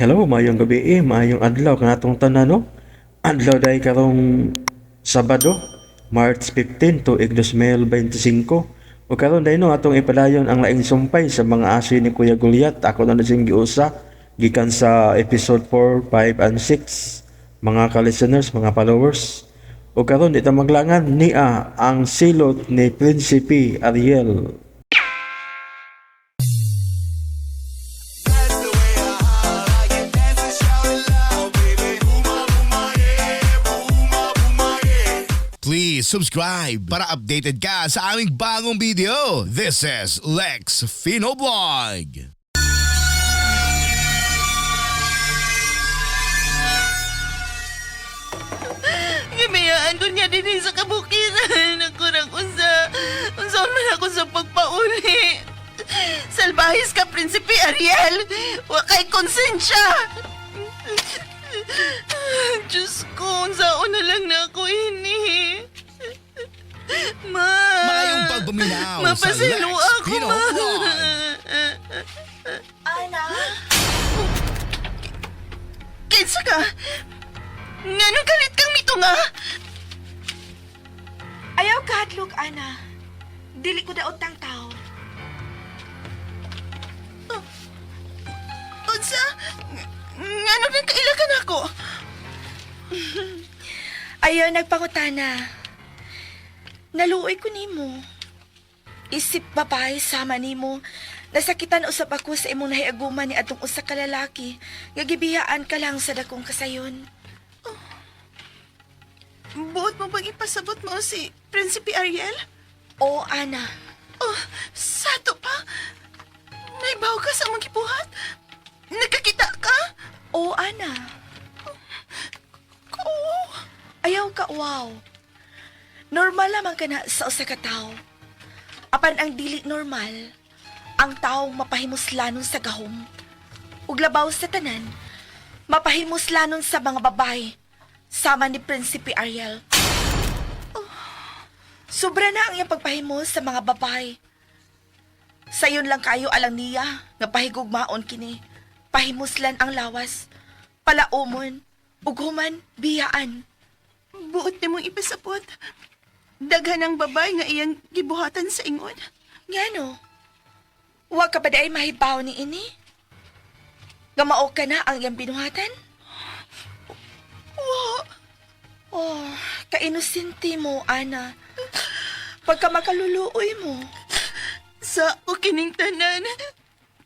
Hello, maayong gabi, maayong adlaw kanatong tanan, no? Adlaw day karong Sabado, March 15 tuig 2025. O karon day, no, atong ipadayon ang laing sumpay sa mga aso ni Kuya Goliath. Ako na sing giusa gikan sa episode 4, 5 and 6, mga ka-listeners, mga followers. O karon di ta maglangan, nia ang silot ni Prinsipe Ariel. Please subscribe para updated ka sa aming bagong video. This is Lex Fino Vlog. Gimayaan ko niya din sa kabukiran. Ako nang unsa. Unsaon man ako sa pagpauli. Salbahis ka, Prinsipe Ariel. Wa kay konsensya. Diyos ko, unsaon na lang na ako ini. Ma. Maayong pagpaminaw sa Mapasilo Lex ako, Pino ma. Vlog. Ana? Kinsa ka? Nganong galit kang mitunga? Ayaw kahadlok, Ana. Dili ko daot tang tao. Unsa? Ngano nang kailakan ako? Ayaw nagpangutana. Naluoy ko nimo. Isip babae sama nimo. Nasakitan usab ako sa imong nahiaguman ni atong usa ka lalaki nga gibiyaan ka lang sa dakong kasayon. Buot mo bang ipasabot mo si Prinsipe Ariel? Oo, Ana. Oh, sato pa? Naibaw ka sa among gibuhat? Nagkakita ka? Oo, Ana. Oo. Ayaw ka, wow. Normal lamang ka na sa usa ka tawo. Apan ang dili normal, ang taong mapahimuslanon sa gahom. Ug labaw sa tanan, mapahimuslanon sa mga babae, sama ni Prinsipe Ariel. Sobra na ang iyang pagpahimos sa mga babae. Sayon lang kayo alang niya nga pahigugmaon kini. Pahimuslan ang lawas, palaumon, ug human biyaan. Buot nimong ipasabot. Daghan ang babae nga iyang gibuhatan sa ingon. Ngano? Wa ka ba day mahibaw ni ini? Nga mao ka na ang iyang binuhatan? Wa. Oh, kainosente mo, Ana. Pagka makaluluoy mo. Sa o kining tanan.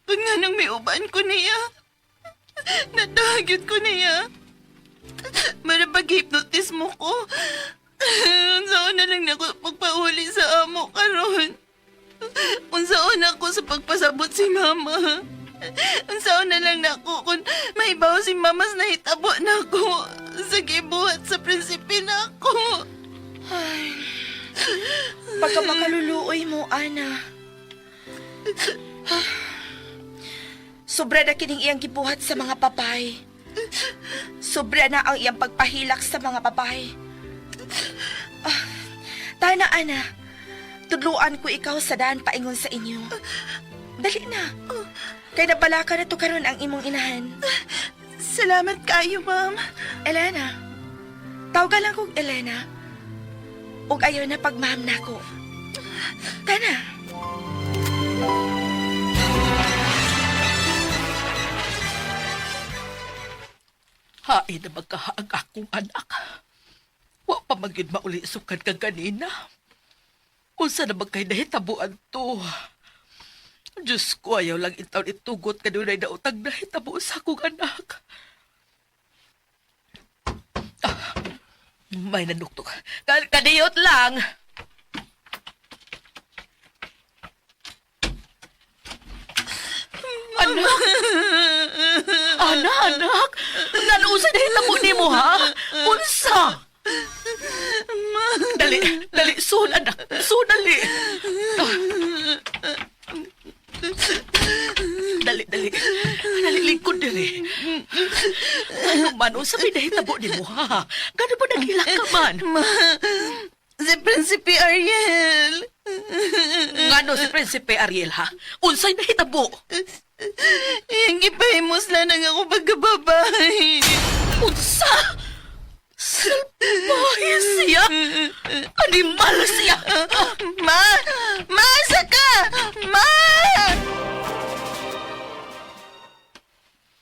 Kung nga nang may uban ko niya. Natahagyot ko niya. Marabag hypnotize mo ko. Unsaon na lang nako pagpauli sa amo karon. Unsaon ako sa pagpasabot si mama. Unsaon na lang nako kung maibaw si mama sa nahitabo nako sa gibuhat sa prinsipe nako. Ay, pagka makaluluoy mo, Ana. Sobra na kining iyang gibuhat sa mga babae. Sobra na ang iyang pagpahilak sa mga babae. Ah, tana, Ana. Tudluan ko ikaw sa daan paingon sa inyo. Dali na. Kay nabalaka na to karon ang imong inahan. Salamat kayo, ma'am. Elena. Tawagan lang kog Elena. Ug ayaw na pagmaham nako. Tana. Hain na magkahaag akong anak. Wa pa magyud mauli sukad kang kanina. Unsa na magkay nahitabuan to? Diyos ko, ayaw lang intaon itugot kanunay na utang nahitabo sa akong anak. Ah, may nanuktok. Kadiyot lang! Anak! Anak, anak! Nanusa na hitabo nimo, ha? Unsa? Dali, dali, sun, anak. Sun, dali. Dali, dali. Dali, lingkod diri. Ano man, unsa may nahitabo nimo, ha? Gano ba naghilak ka man? Ma, si Prinsipe Ariel. Ngano si Prinsipe Ariel ha? Unsay nahitabo? Iyang gipahimos lang ang ako pagkababay. Unsa? Salbahe siya! Animal siya! Ma! Ma, asa ka? Ma!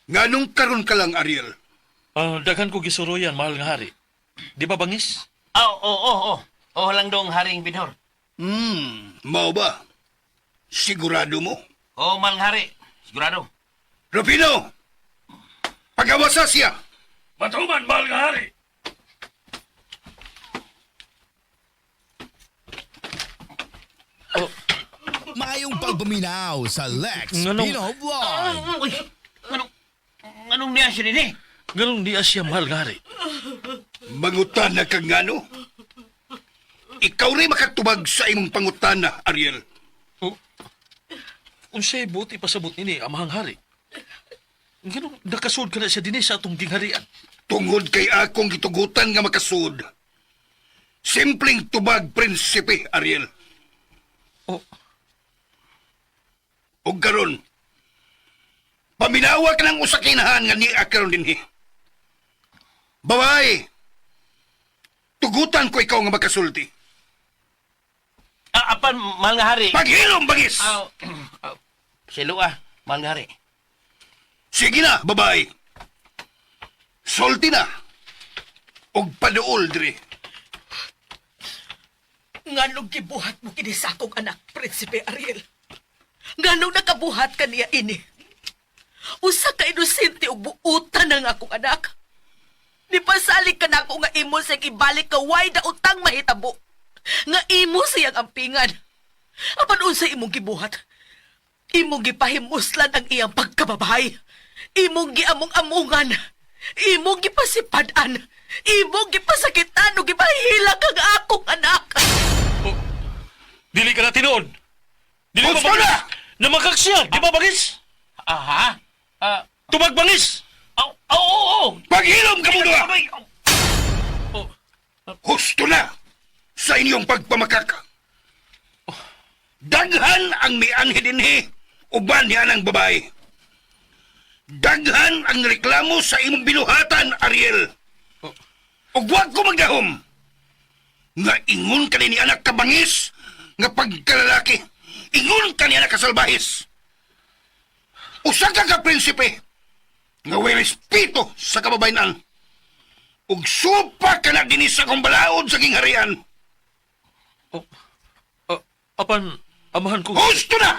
Nganong karon ka lang, Ariel? Ah, daghan ko gisuroyan, mahal nga hari. Di ba bangis? Ah, oo, oo, oo. Oo lang dong, Haring Binhor. Mao ba? Sigurado mo? Oo, mahal nga hari. Sigurado. Rufino! Pagawasa siya! Matuman, mahal nga hari! Maayong pagpaminaw sa Lex Nganong- Pino Vlog. Uy, anong, anong niya siya din eh? Ganun di siya, mahal nga hari. Mangutana ka ngano? Ikaw rin makatubag sa imong pangutana, Ariel. Oh, unsay buti pasabot nini, amahang hari. Ganun, nakasud ka na siya dinhi sa atong gingharian. Tungod kay akong gitugutan nga makasud. Simpleng tubag, prinsipe, Ariel. Oh, Og karon, paminawa ka ng usakinahan nga niya karon dinhi. Babae, tugutan ko ikaw nga makasulti. Ah, apan, mahal nga hari. Paghilom, bagis! Ah, ah, silo ah, mahal nga hari. Sige na, babae. Sulti na. Og paduol diri. Nganong gibuhat mo kini sa akong anak, Prinsipe Ariel? Nganong nakabuhat ka niya ini? Usa ka inosente og buutan ang akong anak. Nipasalig ka na ako nga imo siyang ibalik ka why da utang mahitabo. Nga imo siyang ampingan. Apan unsa imong gibuhat? Imong gipahimuslan ang iyang pagkababae. Imong giamong-amungan. Imong gipasipad-an. Imong gipasakitan o gipahilak ang akong anak. Oh, dili ka na tinuod. Dili Husto na! Namakak siya, di ba bangis? Ah, ha? Ah, Tubag bangis! oo, oo, oo. Paghilom ka mo duha! Abay, oh. Husto na sa inyong pagpamakak. Daghan ang mianhi dinhi uban niya ng babae. Daghan ang reklamo sa imong binuhatan, Ariel. Ug wag ko magdahom. Nga ingon ka ni anak kabangis nga pagkalalaki. Ingon ka ni anak kasalbahis. Usa ka ka prinsipe nga way respeto sa kababayenan. Ug supa ka na dinhi sa akong balaod sa gingharian. Oh, ah, apan, amahan ko. Husto na!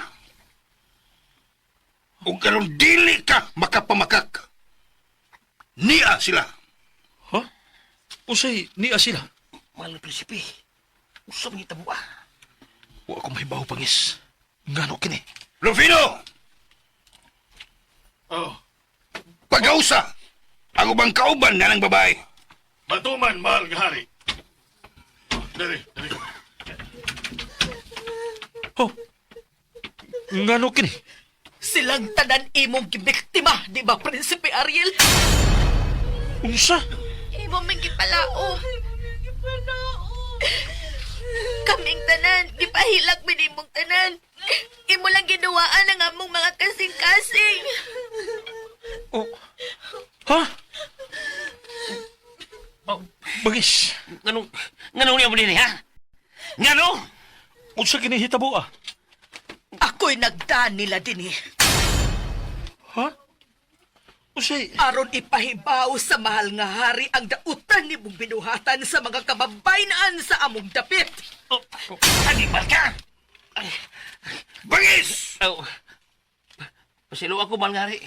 Ug karon dili ka makapamakak. Niya sila. Ha? Usay, niya sila. Mahal nga prinsipe. Usap ng itabo ah. Wa ko mahibaw pangis. Ngano kini? Rufino, Oh. pagausa ang ubang kauban nga ng babae. Matuman, mahal nga hari. Dali, dali. Oh. Ngano kini? Silang tanan imong gibiktima, di ba, Prinsipe Ariel? Unsa? Imo man gipalao. Kaming tanan, gipahilak mi nimong tanan. Imo lang ginuwaan ang among mga kasing-kasing. Oh. Ha? Oh, Bagis. nganong, nganong niya mo din eh, ha? Nganong? Unsa kini hitabo ah? Ako'y nagdaan nila din eh. Ha? Unsay Aron ipahibaw sa mahal nga hari ang dautan ni mong binuhatan sa mga kababaynaan sa among dapit. Oh, animal ka! Bangis! Oh, pasilo ako, mahal nga hari.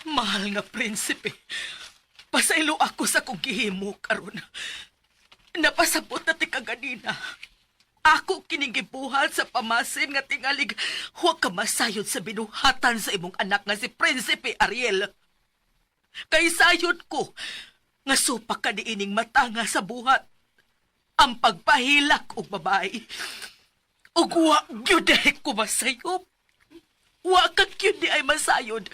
Mahal nga prinsipe, pasaylo ako sa kong gihimo karon. Napasabot na ti kaganina. Ako kining gibuhat sa pamasin nga tingalig huwag ka masayod sa binuhatan sa imong anak nga si Prinsipe Ariel. Kay sayod ko nga supak ka niining matanga sa buhat. Ang pagpahilak og babae. Ug wa gyud ay ko masayop. Wa ka gyud di ay masayod.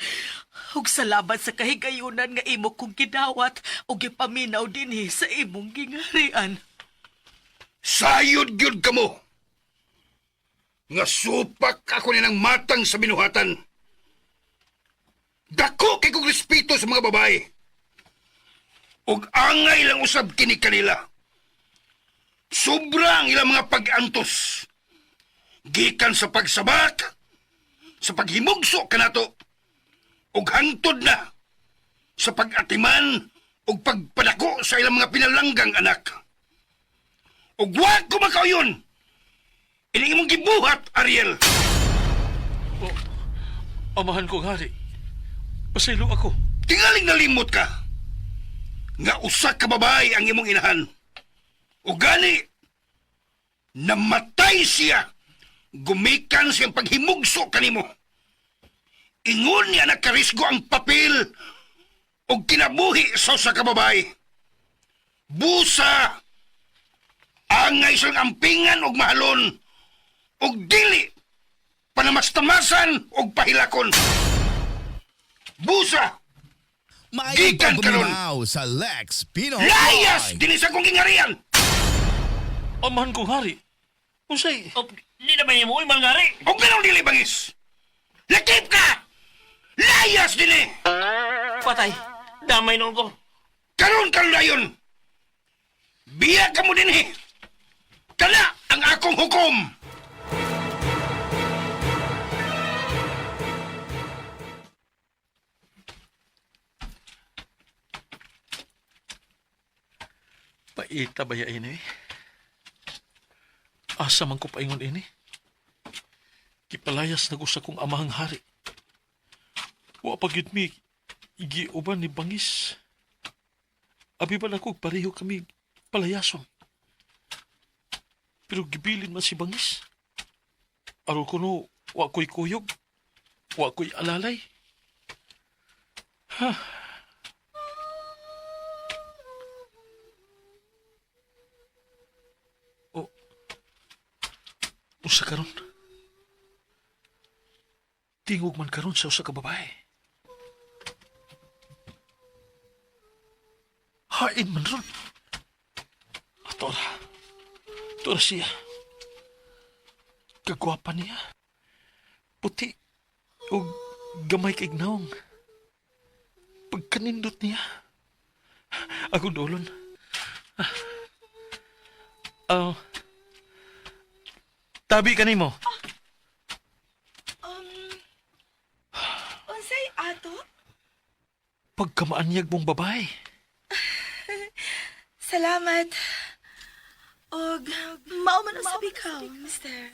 Ug salamat sa kahigayunan nga imo kong gidawat ug gipaminaw dinhi sa imong gingarian. Sayod gyud kamo. Nga supak ako nilang matang sa binuhatan. Dako kay kong respeto sa mga babae. Ug angay lang usab kini kanila. Sobra ang ilang mga pag-antos. Gikan sa pagsabak, sa paghimugso kanato, ug hangtod na sa pag-atiman ug pagpadako sa ilang mga pinalanggang anak. Ug wa ko makauyon. Ini imong gibuhat, Ariel. Amahan kong hari. Pasaylo ako. Tingaling nalimot ka. Nga usa ka babae ang imong inahan. O gani, namatay siya. Gumikan siyang paghimugso kanimo. Ingon niya nakarisgo ang papel o kinabuhi sa usa ka babae. Busa! Angay siyang ampingan og mahalon og dili panamastamasan og pahilakon. Busa! Maayong Gikan karon. pagguminaw sa Lex Pino Layas! Vlog. Dili sa kong gingarian! Amahan kong hari. Unsay Oh, di na ba mo, uy, mangari? Og ganong dili bangis! Lakip ka! Layas dili! Patay, damay noon ko. Karon karon dayon! Biya ka mo dinhi! Kana ang akong hukom! Paita ba ya ini? Asa man ko paingon ini? Kipalayas na gusa kong amahang hari. Wa pa gyud mi giuban ni Bangis. Abi ba na ko pareho kami palayason. Pero gibilin man si Bangis. Aron ko no, wa ko'y kuyog. Wa ko'y alalay. Ha. O, usa karon. Tingog man karon sa usa ka babae. Hain man ron. Atora. Atora siya. Kagwapa niya. Puti. O gamay kay naong. Pagkanindot niya. Ako dolon. Ah. Tabi kanimo. Unsay ato? Pagkamaanyag mong babae. Salamat. Og mao man usab ikaw, mister.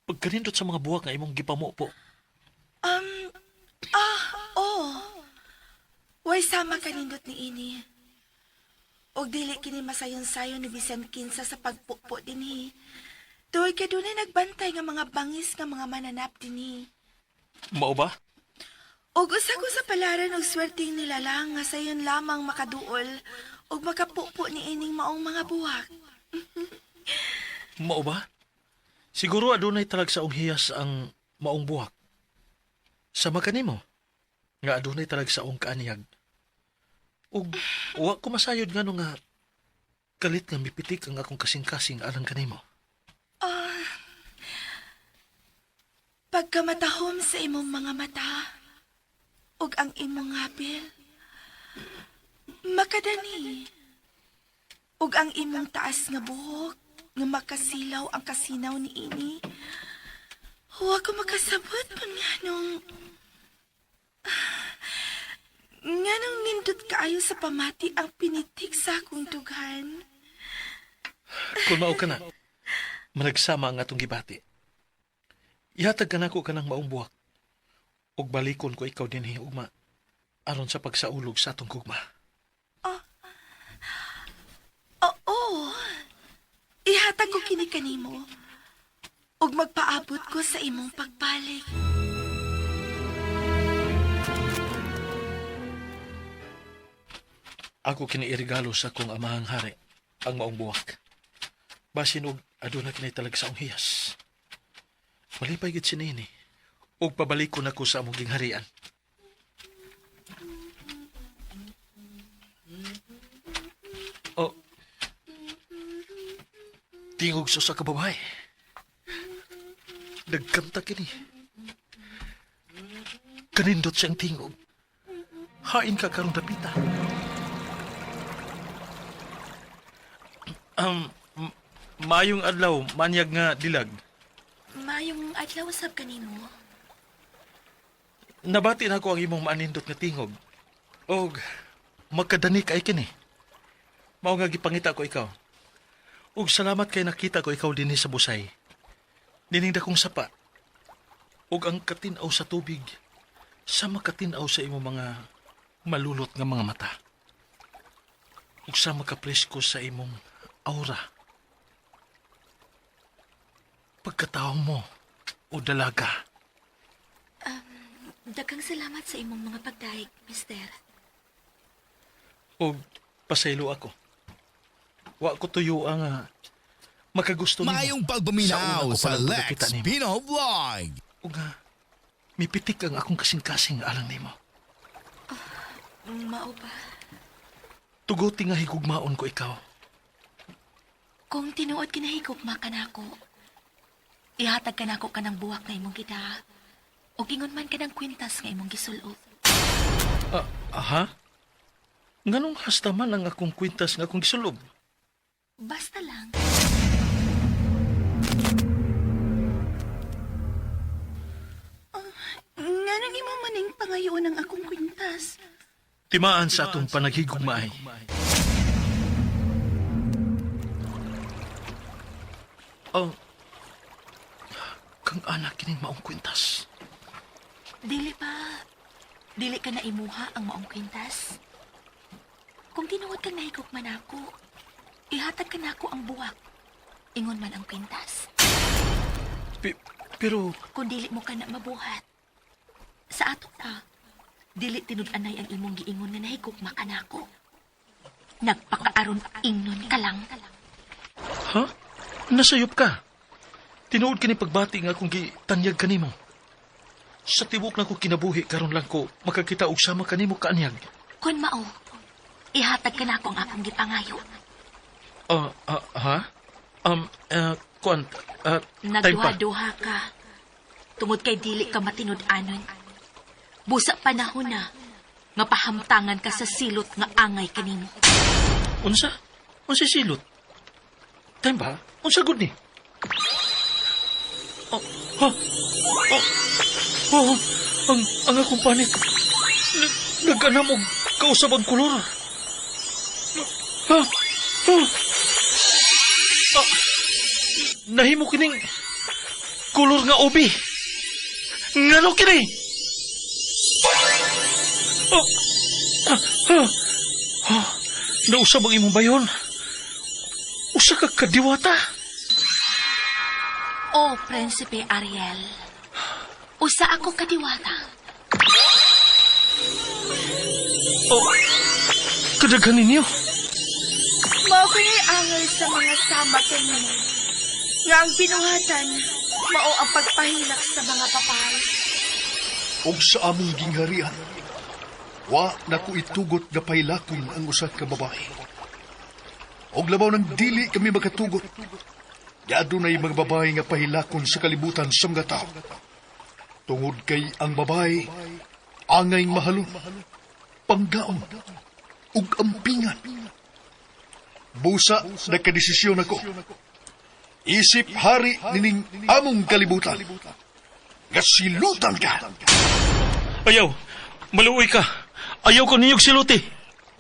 Pagkanindot sa mga buwak nga imong gipamo po. Oh. Way sama kanindot ni ini. Og dili kini masayon-sayon ni bisan kinsa sa pagpukpo dinhi. Tuoy kay dunay nagbantay nga mga bangis nga mga mananap dinhi. Mao ba? Og usa ko sa palaran og swerteng nilalang nga sayon lamang makaduol og makapukpo ni ining maong mga buwak. Mao ba? Siguro adunay talag sa hiyas ang maong buwak. Sama kanimo nga adunay talag sa kaaniyag. Ug wa ko masayod ngano nga kalit nga mipitik ang akong kasing-kasing alang kanimo. Pagkamatahom sa imong mga mata ug ang imong ngapil, makadani ug ang imong taas nga buhok nga makasilaw ang kasinaw ni ini. Wa ko makasabot pun nganong nganong nindot kaayo sa pamati ang pinitik sa akong dughan. Kung mao ka na, managsama ang atong gibati. Ihatag ka nako kanang maong buwak. Ug balikon ko ikaw dinhi ugma aron sa pagsaulog sa atong gugma. Oo. Ihatag ko kini kanimo. Ug magpaabot ko sa imong pagbalik. Ako kini iregalo sa akong amahang hari ang maong buwak. Basin og aduna kini talag sa hiyas. Malipay gid si nini. Ug pabalikon ako sa among gingharian. Oh. Tingog sa usa ka babae. Nagkanta kini. Kanindot siyang tingog. Hain ka karong dapita. Um, maayong adlaw, manyag nga dilag. Mayong adlaw sab kanimo. Nabati na ko ang imong maanindot nga tingog. Og magkadani kay kini. Mao nga gipangita ko ikaw. Og salamat kay nakita ko ikaw dinhi sa busay. Dining dakong sapa. Og ang katinaw sa tubig sa makatinaw sa imong mga malulot nga mga mata. Ug sa makapresko sa imong aura. Pagkatao mo o dalaga. Daghang salamat sa imong mga pagdayeg, mister. Og pasaylo ako. Wa ko tuyo ang makagusto nimo. Maayong Sa una pagpaminaw ko sa palang Lex pagkakita nimo. Pino Vlog. Ug nga, mipitik ang akong kasing-kasing alang nimo. Mao ba? Tuguti nga higugmaon ko ikaw. Kung tinuod kinahigugma ka nako, ihatag ka nako kanang buwak nga imong gida. O ingon man kanang kwintas nga imong gisulob. Ah, aha? Nganong hasta man ang akong kwintas nga akong gisulob? Basta lang. Nganong imo maning pangayoon ang akong kwintas? Timaan sa atong panaghigugmaay. Oh, kang anak kining maong kwintas. Dili pa. Dili ka na imuha ang maong kwintas. Kung tinuod kang nahigugma nako, ihatag ka nako ang buwak. Ingon man ang kwintas. Pero Kung dili mo ka na mabuhat. Sa ato pa, dili tinud-anay ang imong giingon nga nahigugma ka nako. Nagpakaaron ingnon ka lang. Ha? Nasayop ka. Tinuod kini pagbati nga akong gitanyag kanimo. Sa tibok na ko kinabuhi karon lang ko makakita og sama kanimo kaanyag. Kun mao, ihatag ka nako ang akong gipangayo. Ah, ah, ha? Kuan, time pa. Nagduha-duha ka. Tungod kay dili ka matinud-anon. Busa panahon na, nga pahamtangan ka sa silot nga angay kanimo. Unsa? Unsa silot? Time ba? Unsa gud ni? Oh, ha? Oh, oh, ang akong panit. Nag-anam og kausab ang kolor. Ha? Ha? Ah, nahimo kining kolor nga obi. Ngano kini? Oh, ah, ah, ah, nausab ang imong bayon. Usa ka kadiwata. Oh, Prinsipe Ariel. Usa ako kadiwata. Oh, kadaghan ninyo. Mao kini angay sa mga sama kanimo. Nga ang binuhatan, mao ang pagpahilak sa mga babae. Og sa among gingharian, wa na ko itugot nga pahilakon ang usa ka babae. Og labaw nang dili kami makatugot, nga adunay mga babae nga pahilakon sa kalibutan sa mga tao. Tungod kay ang babae, angay mahalon, panggaon, ug ampingan. Busa nakadesisyon ako. Isip hari nining among kalibutan. Nga silutan ka. Ayaw, maluoy ka. Ayaw ko ninyog siluti.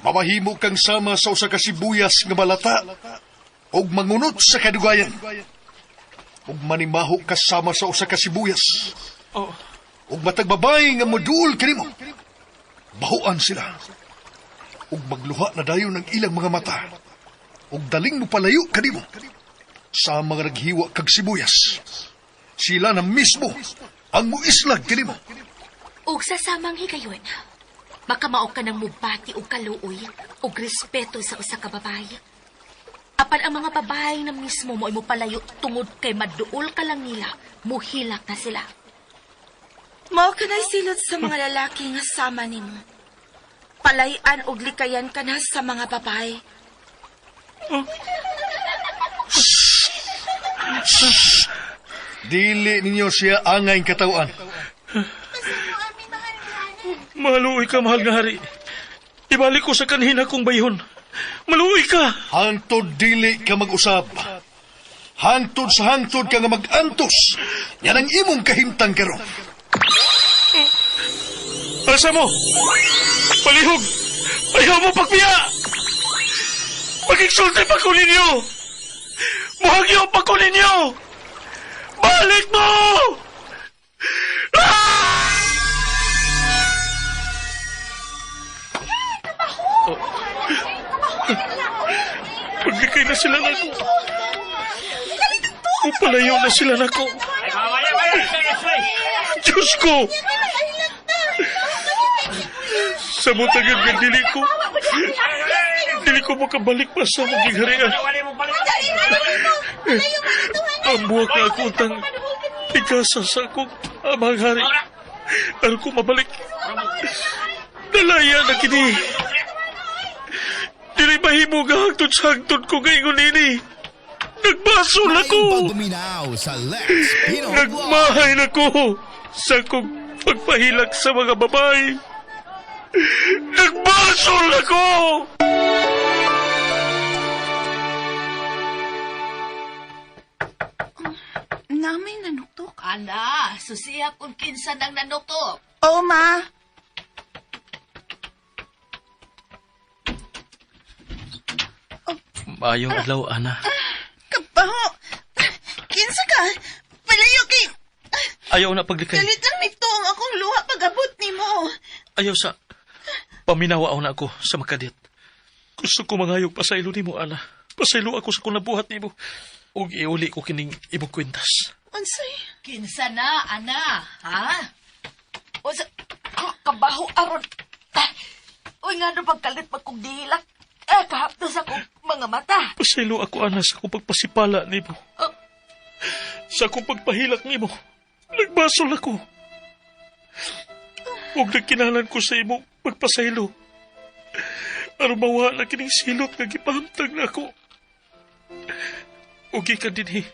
Mamahimo kang sama sa usa ka sibuyas nga balata ug mangunot sa kadugayan. Ug manimaho ka sama sa usa ka sibuyas. Oh. Ug matag babae nga moduol kanimo. Bahuan sila. Ug magluha na dayon ang ilang mga mata. Ug daling mo palayo kanimo. Sa mga naghiwa kag sibuyas. Sila na mismo ang muislag kanimo. Ug sa samang higayon, makamao ka ng mubati og kaluoy og respeto sa usa ka babae. Apan ang mga babae na mismo mo ay mopalayo tungod kay maduol ka lang nila, muhilak na sila. Mao kanay silot sa mga lalaki nga sama nimo. Palayan og likayan ka na sa mga babae. Dili ninyo siya angay katawan. Maluoy ka, mahal nga hari. Ibalik ko sa kanhina kong bayhon. Maluoy ka! Hangtod dili ka mag-usab. Hangtod sa hangtod ka nga mag-antos. Yan ang imong kahimtang karon. Asa mo? Palihog! Ayaw mo pagbiya! Magigsulti pa ko ninyo! Muhagyo pa ko ninyo! Balik mo! Ah! Paglikay na sila nako. Upalayo na sila nako. Diyos ko! Sa mutagid nga dili ko. Dili ko makabalik pa sa maging harian. Ang buwak na ako utang ikasa sa akong amang hari. Aron ko mabalik. Nalaya na kini. Dili mahimo nga hangtod sa hangtod ko ngayon nini. Nagbasol ako. Pagduminaw sa Lex Pino Vlog. Nagmahay na ko sa akong pagpahilak sa mga babae. Nagbasol ako! Namay nanuktok. Ala, susiya kung kinsa nang nanuktok. Oo, ma. Maayong adlaw, Ana. Kabaho. Kinsa ka? Palayo kay... Ayaw na paglikay. Galit lang nito ang akong luha pag-abot nimo. Ayaw sa... Paminawa na ako sa makadit. Gusto ko mangayog pasaylo nimo, Ana. Pasaylo ako sa kung nabuhat nimo. Ug iuli ko kining imong kwintas. Unsay? Kinsa na, ana, ha? Unsa kabaho aron. Ah, uy, nga no pagkalit pag kong dihilak. Eh, kahaptos akong mga mata. Pasaylo ako, Ana, sa akong pagpasipala nimo. Sa akong pagpahilak nimo. Nagbasol ako. Ug nagkinalan ko sa imo pagpasaylo. Aron mawa na kining silot nga gipahamtang nako. Ug gikan dinhi.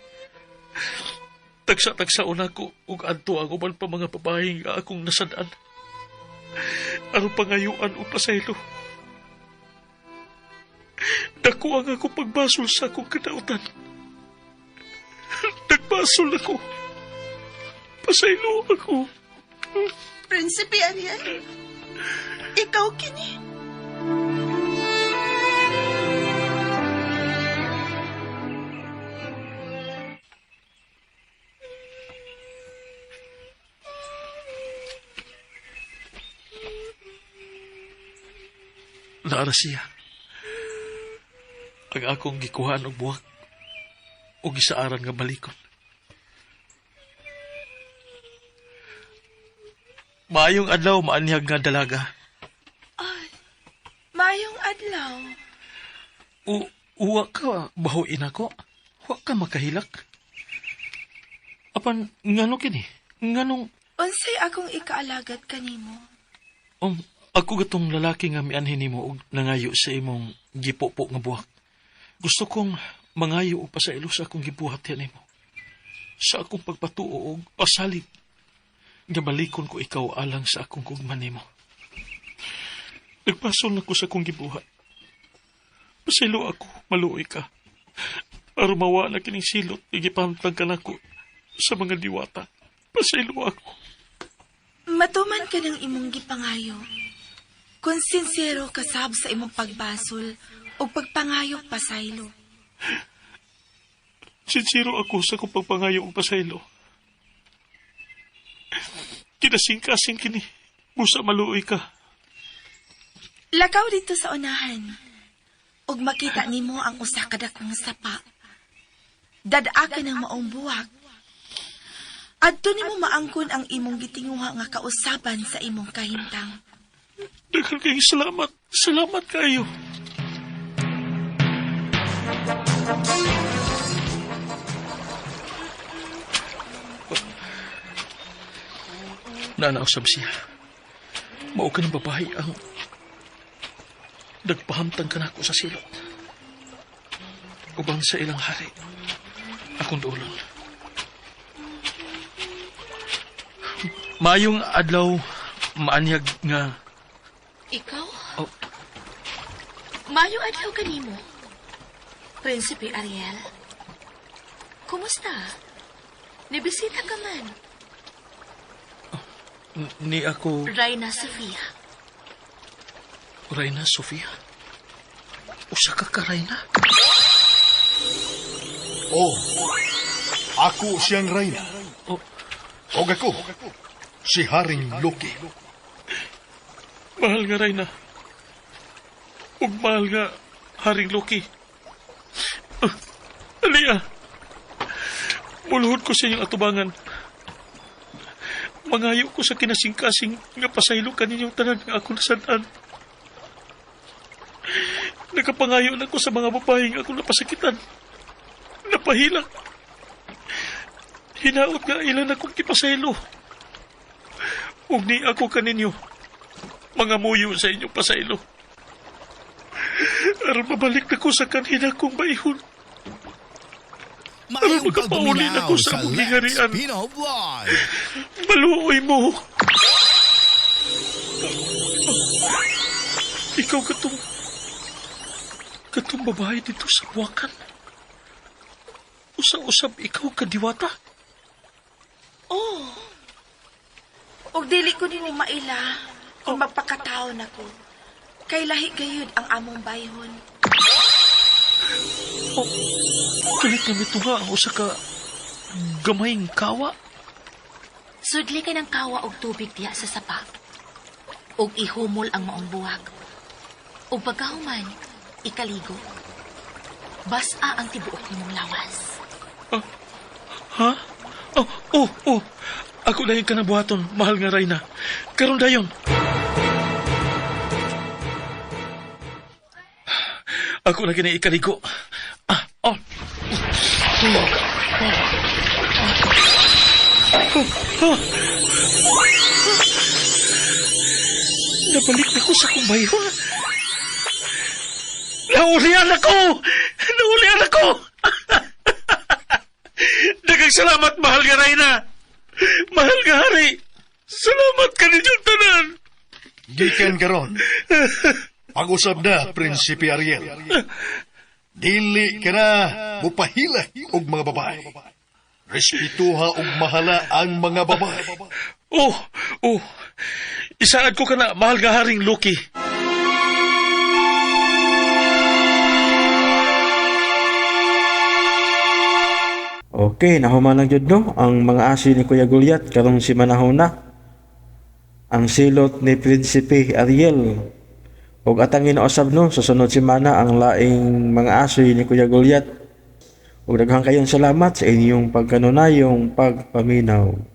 Tagsa-tagsaon ako ug adto ang uban pa mga babae nga akong nasad-an. Aron pangayuan og pasaylo. Dako ang akong pagbasol sa akong kadautan. Nagbasol ako. Pasaylo ako. Prinsipe Ariel, ikaw kini. Naara siya. Ang akong gikuhaan og buwak o gisaaran nga balikon. Maayong adlaw, maanyag nga dalaga. Maayong adlaw. Uwa ka, bahuin ako. Wa ka makahilak. Apan, ngano kini? Nganong, Unsay akong ikaalagad kanimo? Ako gatong lalaki nga mianhin nimo og nangayo sa imong gipopo nga buwak. Gusto kong mangayo og pasaylo sa akong gibuhat nimo. Sa akong pagpatuo og pasalig. Nga balikon ko ikaw alang sa akong gugma nimo. Nagpasol na ko sa akong gibuhat. Pasaylo ako, maluoy ka. Aron mawa na kining silot, igipamtang ka nako sa mga diwata. Pasaylo ako. Matuman ka ng imong gipangayo. Kung sinsero ka sab sa imong pagbasol o pagpangayo pasaylo. Sinsero ako sa akong pagpangayo og pasaylo. Kinasing-kasing kini. Busa maluoy ka. Lakaw dito sa unahan. Ug makita nimo ang usa ka dakong sapa. Dad-a ka ng maong buwak. Adto nimo maangkon ang imong gitinguha nga kausaban sa imong kahimtang. Daghan kayong salamat. Salamat kayo. Nanausab siya. Mao ka ng babae ang nagpahamtang ka nako sa silot. Ubang sa ilang hari, akong duolon. Maayong adlaw, maanyag nga. Ikaw? Oh. Mayo adlaw kanimo. Prinsipe Ariel. Kumusta? Nibisita ka man. Ni ako, Reyna Sofia. Reyna Sofia. Usa ka ka, Reyna? Oh, ako siyang reyna. Oh. Og ako, si Haring Loki. Mahal nga, Reyna. Ug mahal nga, Haring Loki. Ah, ali. Muluhod ko sa inyong atubangan. Mangayo ko sa kinasingkasing nga pasaylo kaninyong tanan nga ako nasadan. Nakapangayo na ko sa mga babae nga ako napasakitan. Napahilak. Hinaot nga ilan akong kipasaylo. Ug ni ako kaninyo, mga muyo sa inyong pasaylo. Aron mabalik na ko sa kanhina kong baihon. Maayong Magkapauli na pagpaminaw ko sa sa among Lex giharian. Pino Vlog. Maluoy mo. Ikaw katong babae dito sa buwakan. Usa-usab ikaw kadiwata. Oh. Og dili ko din maila kung magpakataon ako. Kay lahi gayud ang among bayhon. Oh, kalit na mito nga ang usa ka gamayng kawa. Sudli ka ng kawa og tubig diya sa sapa. Og ihumol ang maong buwag. Og pagkahuman, ikaligo. Basa ang tibuok nimong lawas. Ha? Oh. Ako dayon ka ng buhaton, mahal nga Reyna. Karon dayon. Ako na kini ikaligo. Ah, oh. Oh. Nabalik na ko sa akong bayhon. Naulian ako! Naulian ako! Daghang salamat, mahal nga Reyna. Mahal nga hari. Salamat kaninyong tanan. Gikan karon. Pag-usab na, Prinsipe Ariel. Dili ka na mupahila og mga babae. Respetuha og mahala ang mga babae. Oh. Isaad ko ka na, mahal nga haring Loki. Okay, nahuman lang jud no ang mga aso ni Kuya Gulyat karong si Manahuna. Ang silot ni Prinsipe Ariel. Ug atangin na usab no sa sunod semana ang laing mga aso ni Kuya Gulyat. Ug daghan kayong salamat sa inyong pagkanunayong pagpaminaw.